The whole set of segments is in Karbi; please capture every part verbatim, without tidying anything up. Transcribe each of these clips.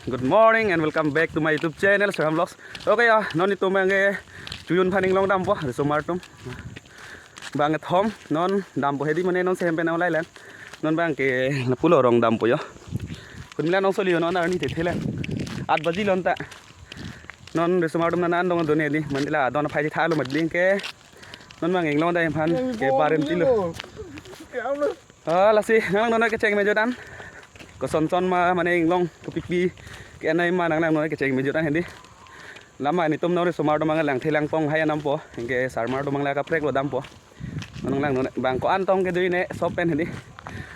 Good morning and welcome back to my YouTube channel, Serham Vlogs. Okay, ah, non itum abang ke Chojun aphan inglong dampo, risomar atum. Bang kethom, non dampo hedi mane non sehem pen nang lai lang. Non abang ke lapulo arong dampo jo. Ahut mila nang soli non arni thethe lang. Aat baji lo anta. Non risomar atum nana an dong dun hedi, mane la don aphai thalo mat ding ke. Non abang inglong dam aphan ke barim tilo. Ah, lasi, nang non kecheng mejut an. Koson son ma, mane inglong, kopipi, ke-en ai ma nang non kecheng mejut an hedi. Lama nelitum non risomar atum abang langthe langpon hai an dampo, anke sarmar atum abang la kaprek lo dampo. Nang non bang ko-an tong kedo ne sop pen hedi.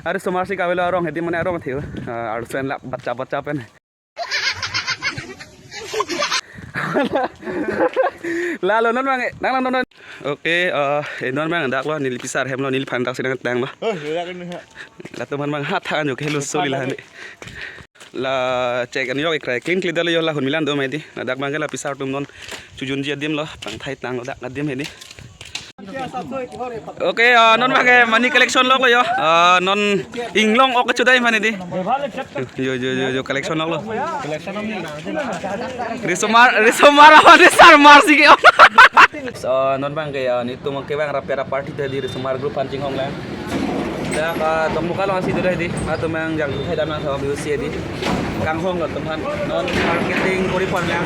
Arisomar si kavelo arong hedi mane arong thiu. Ah, arloso en la bacha bacha pen. Lalo non abang, nang non non. Okay, eh, eh, non abang dak lo, neli pisar hem lo, neliphan dak si nangtanglo. Oh, ya kan ha. Latum aphan abang hat than jo ke lo soli la hedi. La chek an jo ke krai clean clean dalo jo la ahut mila dam hedi. Ladak abang ke la pisar atum non Chojunji adim lo, pangthai tanglo dak adim hedi. Okay, ah, non abang ke money collection lok lo jo. Ah, non inglong ok chudai mane di. Jo, jo, jo, jo, collection lok lo. Risomar, risomar awan, risomar si ke. So, non abang ke, ah, nelitum ke abang rapera party ta di risomar group aphan chinghong lang. Dak, ah, tong muka long si do di. Atum yang jang hai dam nang sama biu si di. Kanghong lo atum aphan. Non marketing kori pon lang.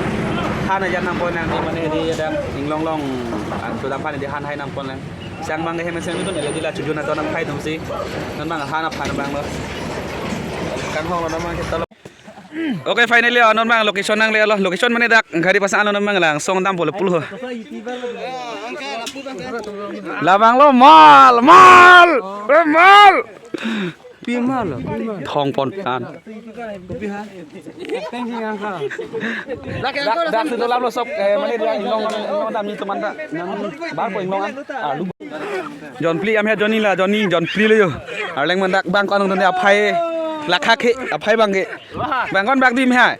Han ajan nangpon lang di mane di dak inglong long. An tu dapan di han hai nangpon lang. Sang abang ke hem sang itu nela di la Chojun aton nangphai atum si. Non abang han aphan abang lo. Kanghong lo non abang kita lo. Okay, finally, ah, non abang location nangle lo. Location mane dak gari pasang lo non abang langsong dampo lapulo. Labang lo mall, mall, eh, mall. Pi mall lo? Thong pon an. Dak, dak sudah lam lo sop, eh, mane dia inglong, inglong dam ni teman dak. Nang bar ko inglong an. Ah, lu. Jon phli am he Joni la, Joni, jon phli lo jo. Arleng mandak bang ko-an tong aphai. Lakha ke, aphai abang ke. Bang ko-an bak dim hai.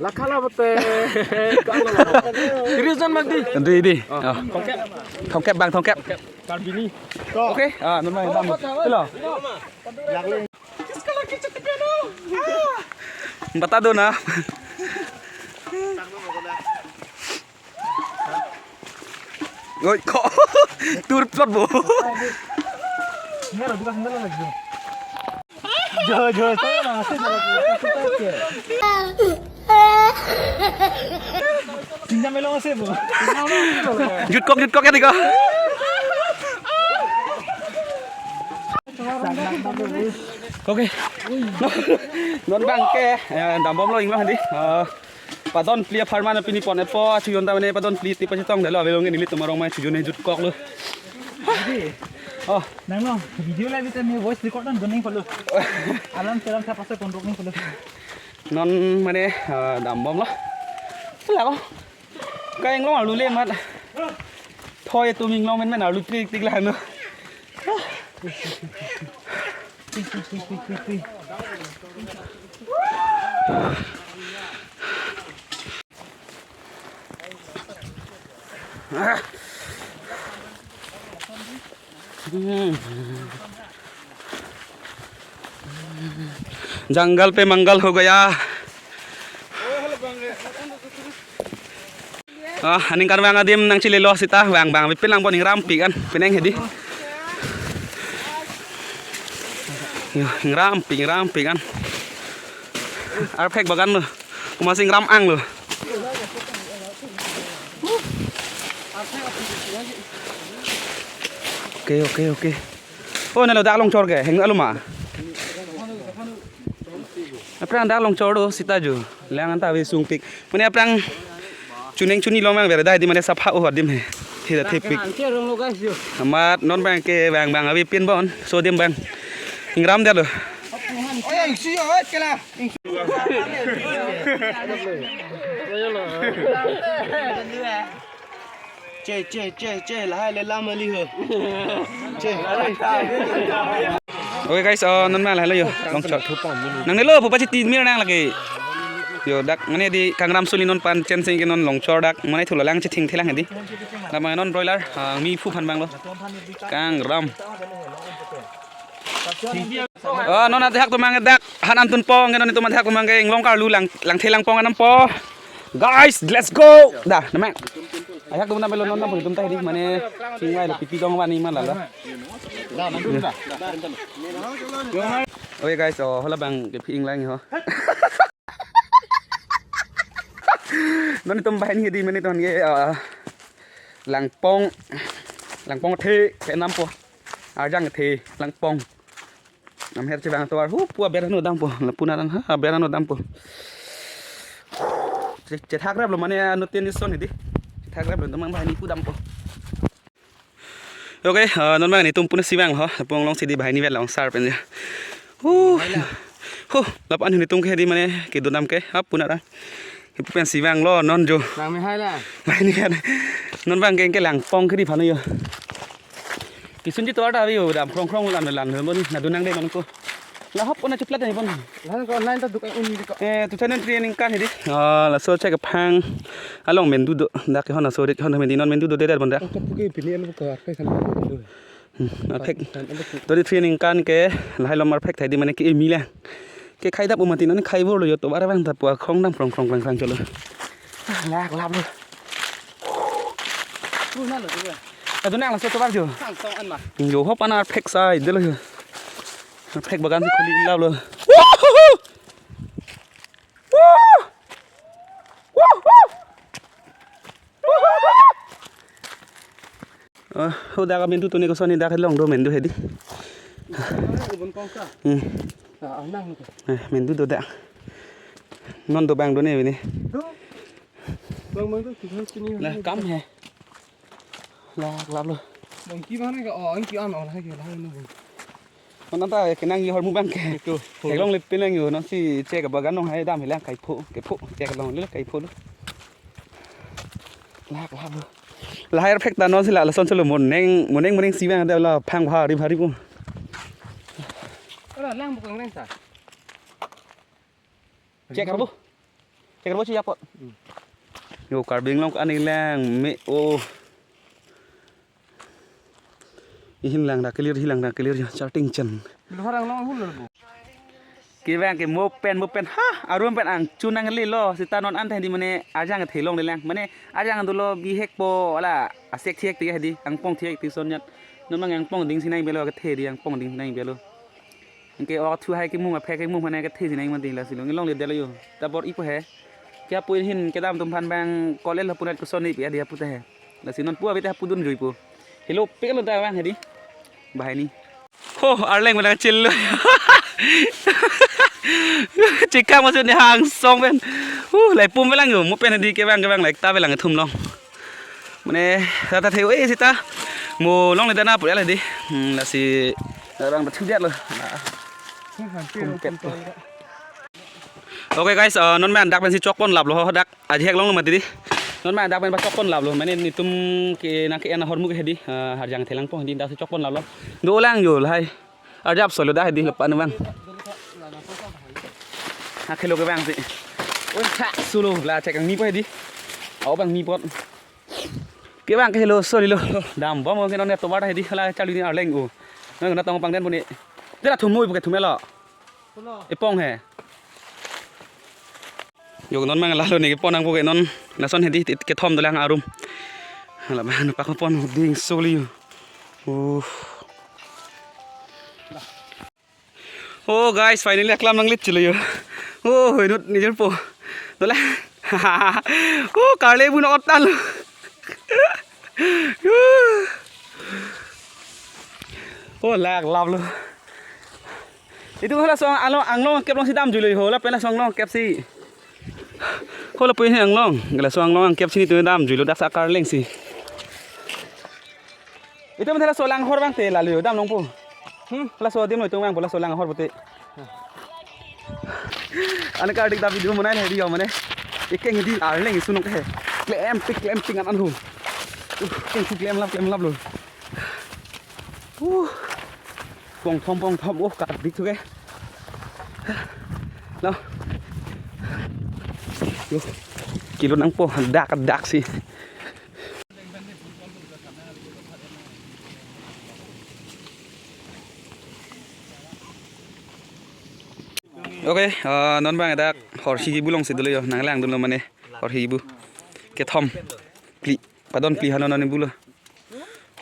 Lakha la bote. Tiris jon bak di. Di, di. Oh. Thongkep. Thongkep bang, thongkep. Karbini. Okay, ah, non abang dam. Hello. Bata do na. Oi, ko. Tur plot bo. Jo, jo, saya masih dalam. Tinggal melong sih, Bu. Jutkok, jutkok ya, tiga. Okay. Non abang ke, eh, dambom lo inglong hedi. Eh, padon phli apharman pini pon-etpo, Chojun ta mane padon phli ti pachetong dalo, avelong nelitum arong mai Chojun he jutkok lo. Oh. Nang lo, video la bita me voice record an doning polo. Alam selam sa pasal kondok ning polo. Non mane, eh, dambom lo. Lako. Ka inglong arlu le mat. Thoi atum inglong men men arlu tik tik la no. जंगल पे मंगल हो गया। Ah, aningkan abang adim nangchilelo seta, abang abang pipin lang pon ingrampik an, penang hedi. Yo, ingrampik, ingrampik an. Arphek bagan lo. Komat si ingram ang lo. Okay, okay, okay. Oh, nalo dak longchor ke, heng aluma. Aphrang dak longchor do seta jo. Lang anta ave sungpik. Mane aphrang chuning chuni long mang bere dai di mane sapha o adim he. Theda thepik. Amat non abang ke abang abang ave pin bon. So adim abang. Ingram dalo. Che, che, che, che, lahai le lam ali ho. Che. Okay guys, oh, non abang lahai lo jo, longchor. Nangnelo, pupa chitin mir nang lagi. Jo, dak mane di kangram suli non pen chen sing ke non longchor dak, mane thulo lang chething thelang di. Dak mane non broiler, ah, mi phu phan abang lo. Kangram. Oh, non adehak atum abang dak han an tunpo, non itum adehak atum abang ke inglong karlu lang, Langthe Langpong an dampo. Guys, let's go. Dah, namang. Adehak atum damlo non dampo itum ta hedi mane chingvai lo pipi dong vani ma lala. Oke guys, oh, hala abang ke phi inglang ho. Non itum banghini hedi mane ton ke, ah, Langpong, Langpong athe, ke dampo. Arjang athe, Langpong. Nam her chevang tovar, hu, pu aber hanu dampo, lapu aran ha, aber hanu dampo. Che-, chethak rap lo mane anuttin ison hedi. Chethak rap lo, itum abang banghini pu dampo. Oke, eh, non abang netum pune chevang ho, lapu anglong si hedi banghini vet long sar pen ya. Hu, hu, lapu an netum ke hedi mane kedo nam ke, ha, pu aran. Ipu pen chevang lo non jo. Nang me hai la. Banghini vet. Non abang ke ke Langpong ke hedi aphan yo. Kisun ji tovar ta avi yo, dam krong krong lan lan bon, nadu nangde non ko. La hop kona chuplat ni bon. Lan ko online ta duk un di ko. Eh, tu channel training kan hedi. Ah, laso chek aphang along mendu do. Dak ke hon aso rit hon mendu non mendu do de bon dak. Ko puke pini elu ko ar kai san do. Hmm, arphek. Kan elu ko. Dori training kan ke lahai lom arphek thai hedi mane ke emi lang. Ke khai dap umati non khai bor lo yo tovar abang ta pu akhong dam krong krong klang klang cholo. Ah, lak lap lo. Tu na lo tu ya. Adu nang laso tovar jo. Sang song an ma. Yo hop an arphek sai de lo yo. Arphek bagan si khuli lap lo. Woo! Woo! Woo! Woo! Oh, ho dak mendu tuni koson ni dak long do mendu hedi. Ubon kong sa. Hmm. Ah, nang. Eh, mendu do dak. Non do abang do ne bini. Do. Bang bang do kita sini. Lah kam he. Lah lap lo. Bang ki mana ka? Oh, ki ano lah ke lah ini. Non ta kenang yo ahormu abang ke. Itu. Theklongle pinang yo non si chek abagan nong hai dam hilang kaipho, kaipho, theklongle kaipho lo. Lak lap lo. Lahai arphek ta non si la lason cholo moneng, moneng moneng chevang de la phang bhari bhari pu. Ora lang bukang lang sa. Chek karbo. Chek karbo si apot. Hmm. Yo Karbi Anglong aning lang me o. Ihin lang dak kelir, hilang dak kelir ya, charting chen. Bilhor Anglong hul lo bo. Kevang ke mo pen, mo pen, ha, arum pen angchun nangle lo, seta non an ta hedi mane arjang athe longle lang, mane arjang dolo bihek po, ala asek thiek ti hedi, angpong thiek ti son yat, non abang angpong ding sinai belo kethe di, angpong ding sinai belo. Anke o thu hai kemung aphek kemung mane kethe sinai mati lasi lo, ngelongle det lo yo, ta bor ipo he, kya pu hin kedam atum aphan abang kolel hapunat koson ni pi hedi hapu ta he. Lasi non pu abite hapu dun jui pu. Hello, pek lo ta abang hedi. Banghini. Ho, arleng mena chil lo. Chika masuk ni hang song pen. Huh, lahai pum belang yo. Mo pen hedi kevang kevang lahai ta belang thum long. Mane tata theu eh seta. Mo longle dana pur ya hedi. Hmm, lasi abang betul dia lo. Nah. Pum pet. Oke guys, eh, non abang dak pensi chokpon lap lo ho dak. Aji hek long lo mati di. Non abang dak pen ba chokpon lap lo. Mane netum ke nang ke-en ahormu ke hedi. Eh, Arjang Thelang pon hedi dak si chokpon lap lo. Do lang yo lahai. Arjap solo dak hedi lepan abang. Ha khelo kevang si. Oi cha solo la chek angni po hedi. Au abang ni pot. Kevang ke helo solo lo. Dam bom ke non ne tovar hedi hala charli ni arleng o. Non na tong pangden puni. Dela thum moi pu ke thum lo. Epong he. Yo non abang lalo ne kepon nangpo ke non lason hedi ti-, kethom dolang arum. Hala abang pak pon ding soli yo. Uh. Oh guys, finally aklam nanglit chilo yo. Oh, inut nijor po. Dola. Oh, karle bu no otan lo. Oh, lak lap lo. Itu hala song alo anglong kep long si dam julo ho, lapen hala song long kep si. Ho lapu ini anglong, hala song anglong kep sini tu dam julo dak sa karleng si. Itu mentera so langhor abang te lalu dam long po. Hmm, laso adim lo itu abang po laso langhor pute. Ane kardik ta video monai hedi yo mane. Ekeng hedi arleng isu nong ke. Klem pik klem pik an an hu. Uh, keng hu klem lap klem lap lo. Uh. Pong thom pong thom oh kardik thu ke. Lo. Yo. Kilo nangpo dak dak si. Okay, ah, non bang dak horhi kebu alongsi dolo yo, nanglangdunlo mane horhi kebu. Kethom. Phli, padon phli halo non bulo.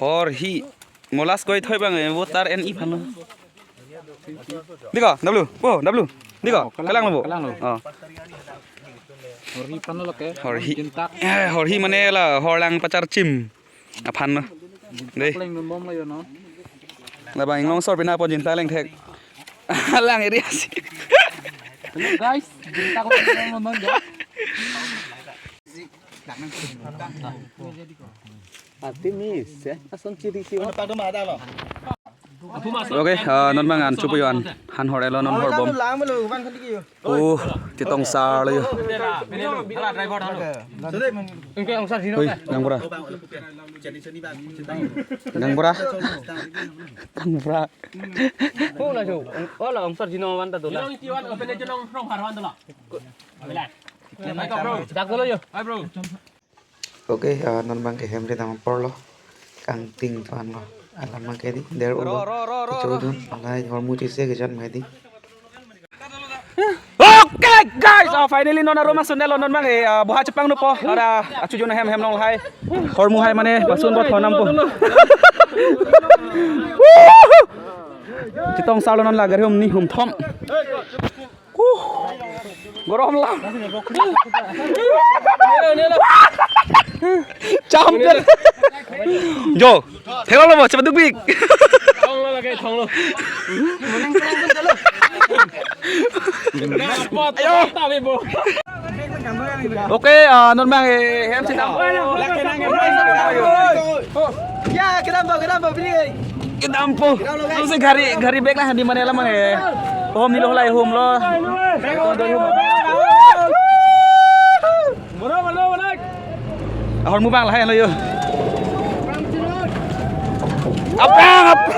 Horhi. Molas koi thoi bang, eh, voter en i phano. Diko, W, po, W. Diko, oh, kalang, kalang lo bo. Kalang lo. Oh. Horhi phano lo ke. Horhi. Jintak. Eh, horhi mane la horlang pacharchim aphan lo. Dei. Paling non bom lo yo no. Labang inglong sor pina pon jintak lengthek. Lang area si. Hello guys, jintak lang non non ya. Ati mis, eh? Ason chiri si. Okay, ah, non bang an chupu yo an. Han hor-elo non horbom. Oh, Titong sar lo yo. Oi, Gangbura. Gangbura. Gangbura. Oh, la jo. Oh, la ongsar jino wan ta dola. Dak dolo yo. Hi, bro. Okay, ah, non bang ke hem ri dam apor lo. Kangting tuan lo. Alam bang ke dei, der ulo. Ro, ro, ro, ro, ro. Kecho dun, alai hormu chese kejan mai dei. Okay, guys, ah, finally non arum ason-elo non bang, eh, ah, boha chepangnopo. Ara, achu jona hem hem nonglai. Hormu hai mane, pasun bot honam po. Woohoo! Titong sar lo non la gari hum ni hum thom. Huh. Gorom la. Champion. Jo. Theklonglo bo, chepa dukpik. Thonglo lake, thonglo. Ayo. Okay, ah, non bang, eh, hem si dam. Ya, kedam po, kedam po, beli. Kedam po. Langsung gari, gari bag lah di mana lah mang, eh. Oh, milo lah, hum lo. Hormu bang lahai lo yo. Apang, apang.